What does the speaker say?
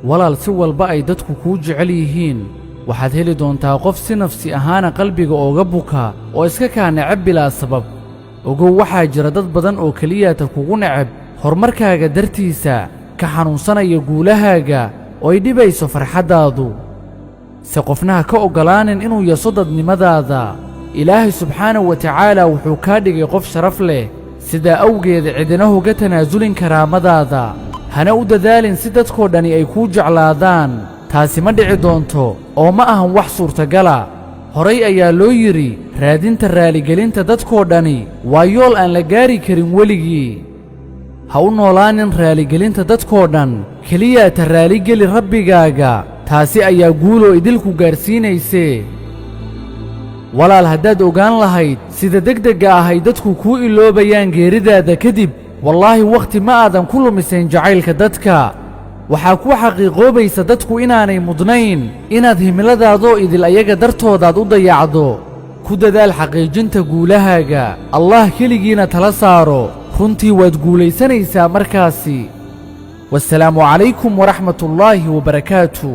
Walaal, si walba ay dadku kuu jecel yihiin, waxaad heli doontaa qof si nafsi ahaana qalbiga ooga buka oo iska kaa necab bilaa sabab. Ogow, waxaa jira dad badan oo keliyata kugu necab horumarkaaga dartiisa, ka xanuunsanaya guulahaaga oo ay dhibayso farxaddaadu. Se qofnaha ka oggolaanin inuu yaso dadnimadaada. Ilaahay subxaanahu wa tacaala wuxuu kaa dhigay qof sharaf leh, sidaa awgeeda cidina huga tanaasulin karaamadaada. Hana u dadaalin si dadkoo dhani ay kuu jeclaadaan. Taasi ma dhici doonto oo ma ahan wax suurtagala. Horay ayaa loo yidhi, raadinta raaligelinta dadkoo dhani waa yool aan la gaari karin weligii. Ha u noolaanin raaligelinta dadkoo dhan, keliyaata raaligeli Rabbigaaga. Taasi ayaa guuloo idilku gaadhsiinaysee. Walaal, haddaad ogaan lahayd sida degdegga ah ay dadku kuu iloobayaan geeridaada kadib, wallaahi wakhti ma aadan ku lumiseen jacaylka dadka. Waxaa kuu xaqiiqoobaysa dadku inaanay mudnayn inaad himiladaadoo idil ayaga dartoodaad u dayacdo. Ku dadaal xaqiijinta guulahaaga, Allah keligiina tala saaro. Runtii waad guulaysanaysaa markaasi. Wasalaamu calaykum waraxmatullaahi wabarakaatu.